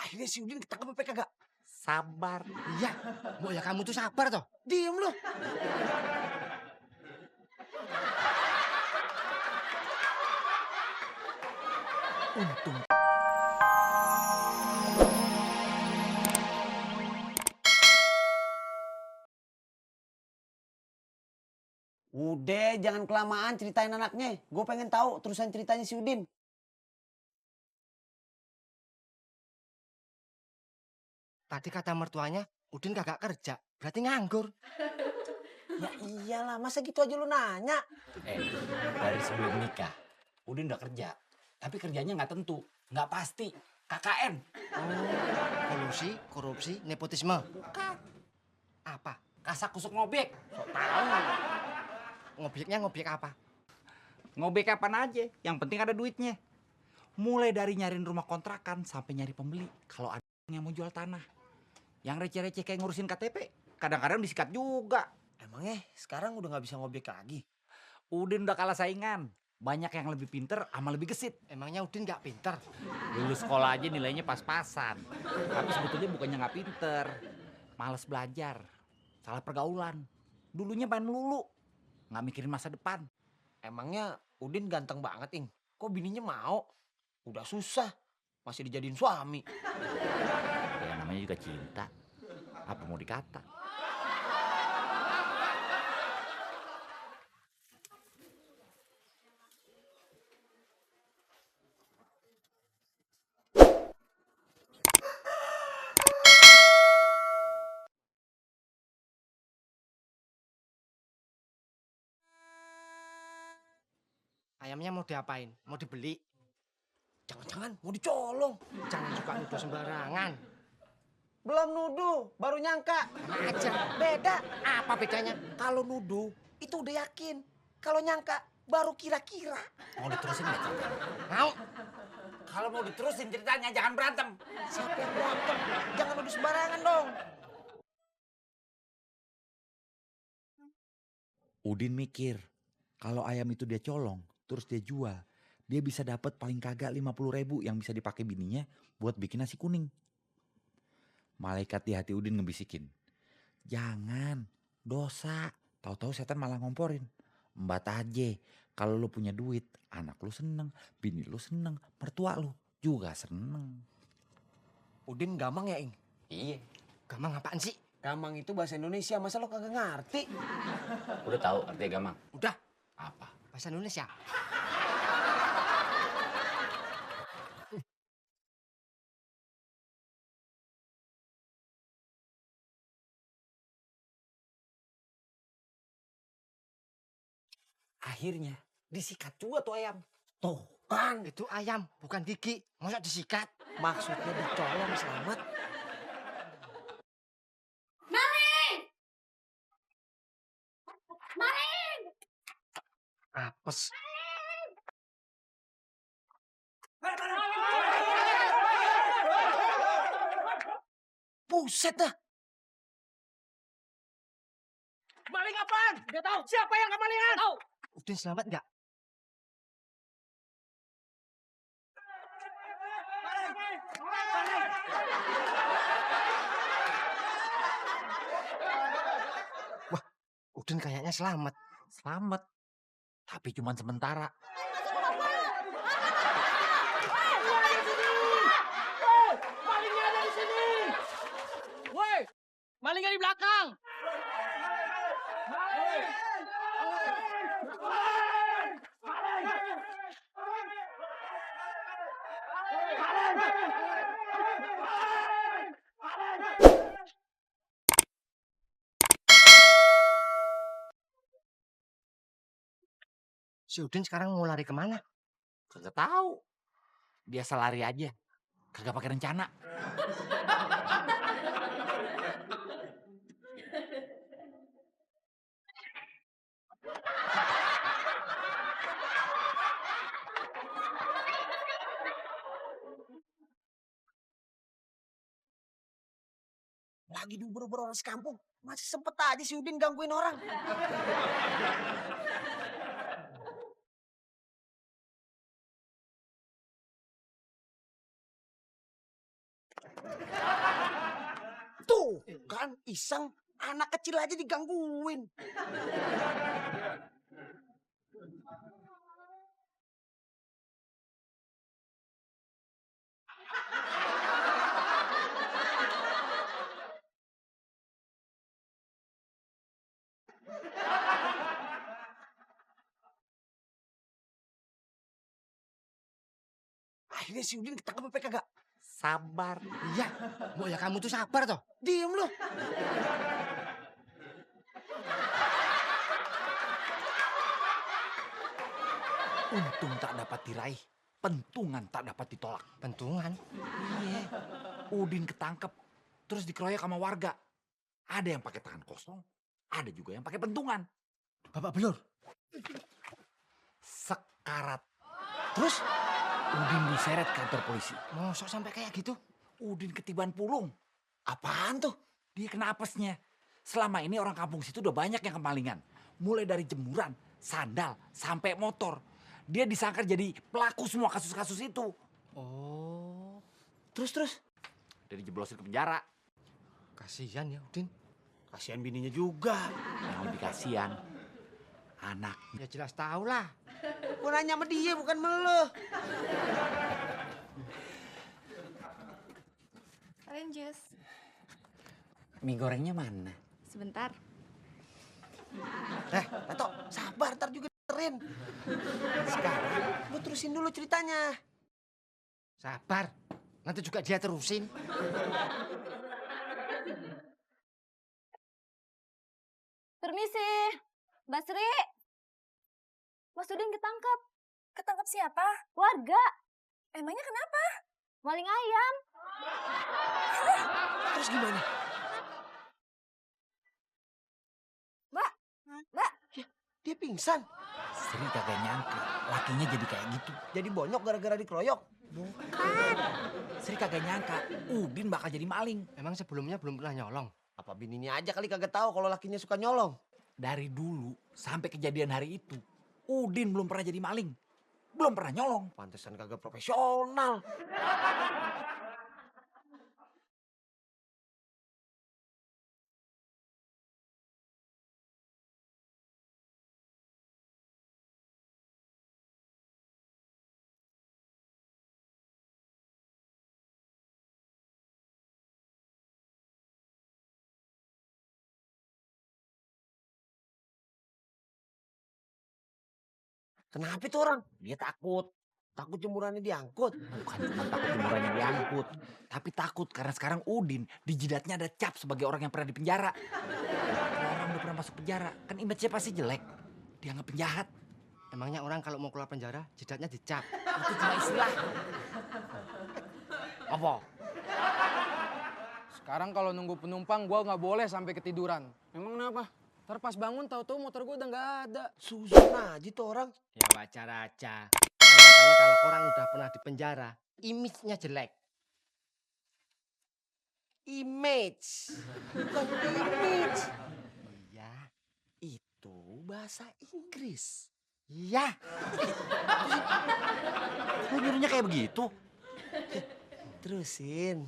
Akhirnya si Udin ketangkep apa kagak? Sabar. Iya, mau ya kamu tuh sabar toh. Diem lu. Untung. Udah, jangan kelamaan ceritain anaknya. Gue pengen tahu terusan ceritanya si Udin. Tadi kata mertuanya, Udin kagak kerja, berarti nganggur. Ya iyalah, masa gitu aja lu nanya? Dari sebelum nikah, Udin udah kerja. Tapi kerjanya nggak tentu, nggak pasti. KKN. Kolusi, korupsi, nepotisme. Bukan. Apa? Kasak kusuk ngobek. Ngobjeknya ngobjek apa? Ngobek kapan aja, yang penting ada duitnya. Mulai dari nyariin rumah kontrakan sampai nyari pembeli. Kalau ada yang mau jual tanah. Yang receh-receh kayak ngurusin KTP, kadang-kadang disikat juga. Emangnya sekarang udah nggak bisa ngobek lagi? Udin udah kalah saingan. Banyak yang lebih pinter sama lebih gesit. Emangnya Udin nggak pinter? Lulus sekolah aja nilainya pas-pasan. Tapi sebetulnya bukannya nggak pinter. Males belajar. Salah pergaulan. Dulunya main melulu. Nggak mikirin masa depan. Emangnya Udin ganteng banget, Ing. Kok bininya mau? Udah susah, masih dijadiin suami. Ya namanya juga cinta. Apa mau dikata? Ayamnya mau diapain? Mau dibeli? Jangan-jangan mau dicolong. Jangan suka nuduh sembarangan. Belum nuduh, baru nyangka. Sama aja. Beda. Apa bedanya? Kalau nuduh, itu udah yakin. Kalau nyangka, baru kira-kira. Mau diterusin nggak ceritanya? Mau? Kalau mau diterusin ceritanya jangan berantem. Siapa yang berantem? Jangan nuduh sembarangan dong. Udin mikir, kalau ayam itu dia colong, terus dia jual, dia bisa dapat paling kagak 50.000 yang bisa dipakai bininya buat bikin nasi kuning. Malaikat di hati Udin ngebisikin, jangan, dosa, tahu-tahu setan malah ngomporin. Embat aja, kalau lu punya duit, anak lu seneng, bini lu seneng, mertua lu juga seneng. Udin gamang ya, Ing? Iya. Gamang apaan sih? Gamang itu bahasa Indonesia, masa lo kagak ngerti? Udah tahu artinya gamang? Udah, Apa? bahasa Indonesia. Akhirnya disikat juga tuh ayam. Tuh, kan. Itu ayam, bukan gigi. Masa disikat? Maksudnya dicolong, Selamat. Apes. Buset dah. Maling apaan? Gak tahu. Siapa yang kemalingan? Tahu. Udin selamat nggak? Wah, Udin kayaknya selamat. Selamat. Tapi cuma sementara. Malingnya ada di sini. Woi, malingnya di belakang. Si Udin sekarang mau lari kemana? Kagak tahu. Biasa lari aja. Kagak pakai rencana. Lagi diuber-uber orang sekampung. Masih sempet aja si Udin gangguin orang. Tuh kan iseng, anak kecil aja digangguin. Akhirnya si Udin ketangkep apa kagak? Sabar. Iya, mbok ya kamu tuh sabar toh. Diem lu. Untung tak dapat diraih, pentungan tak dapat ditolak. Pentungan. Iya. Udin ketangkep, terus dikeroyok sama warga. Ada yang pakai tangan kosong, ada juga yang pakai pentungan. Bapak belur. Sekarat. Terus Udin diseret kantor polisi. mosok sampai kayak gitu? Udin ketiban pulung. Apaan tuh? Dia kena apesnya. Selama ini orang kampung situ udah banyak yang kemalingan. Mulai dari jemuran, sandal, sampai motor. Dia disangka jadi pelaku semua kasus-kasus itu. Oh, Terus? Dia dijeblosin ke penjara. kasihan ya Udin. Kasihan bininya juga. Yang lebih kasihan, anak. Ya jelas tahu lah. Gua nanya sama dia bukan sama lu. Orange juice. Mie gorengnya mana? Sebentar. Tato, sabar ntar juga keren. Sekarang lu terusin dulu ceritanya. Sabar. Nanti juga dia terusin. Permisi, Mbak Sri. Mas Udin ketangkep. Ketangkep siapa? Warga. Emangnya kenapa? Maling ayam. Terus gimana? Mbak, Dia pingsan. Sri kagak nyangka lakinya jadi kayak gitu. Jadi bonyok gara-gara dikeroyok. Sri kagak nyangka Udin bakal jadi maling. Emang sebelumnya belum pernah nyolong. Apa bininya aja kali kagak tahu kalau lakinya suka nyolong. Dari dulu sampai kejadian hari itu, Udin belum pernah jadi maling. Belum pernah nyolong. Pantesan kagak profesional. Kenapa tuh orang? Dia takut. Takut jemurannya diangkut. Bukan cuma takut jemurannya diangkut. Tapi takut karena sekarang Udin di jidatnya ada cap sebagai orang yang pernah dipenjara. Kalau orang udah pernah masuk penjara, kan image-nya pasti jelek. Dianggap penjahat. Emangnya orang kalau mau keluar penjara, jidatnya dicap. Itu cuma istilah. Apa? Sekarang kalau nunggu penumpang gua nggak boleh sampai ketiduran. Emang kenapa? Ntar pas bangun tahu-tahu motor gua udah nggak ada. Suzon aja tuh orang. Ya wajar aja. Kan katanya kalau orang udah pernah di penjara, image-nya jelek. Image. Bukan image. Iya. Itu bahasa Inggris. Iya. Lu nyuruhnya kayak begitu? Terusin.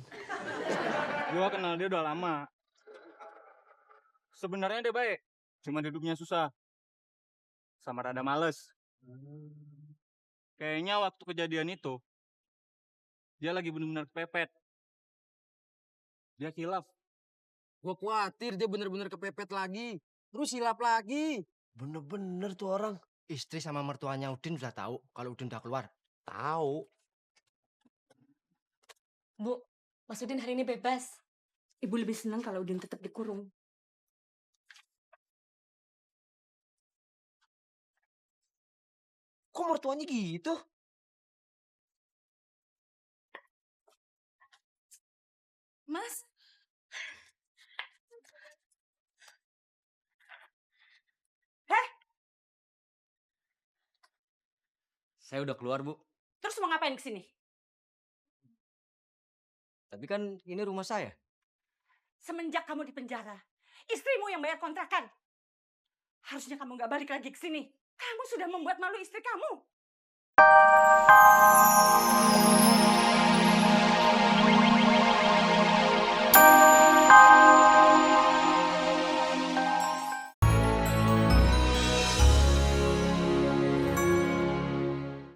Gua kenal dia udah lama. Sebenarnya dia baik, cuma hidupnya susah. Sama rada males. Kayaknya waktu kejadian itu, dia lagi benar-benar kepepet. Dia khilaf. Gua khawatir dia bener-bener kepepet lagi. Terus silap lagi. Bener-bener tuh orang. Istri sama mertuanya Udin udah tahu kalau Udin udah keluar. Tahu. Bu, Mas Udin hari ini bebas. Ibu lebih senang kalau Udin tetap dikurung. Kok mertuanya gitu? Mas, Saya udah keluar, Bu. terus mau ngapain ke sini? Tapi kan ini rumah saya. Semenjak kamu di penjara, istrimu yang bayar kontrakan. Harusnya kamu nggak balik lagi ke sini. Kamu sudah membuat malu istri kamu.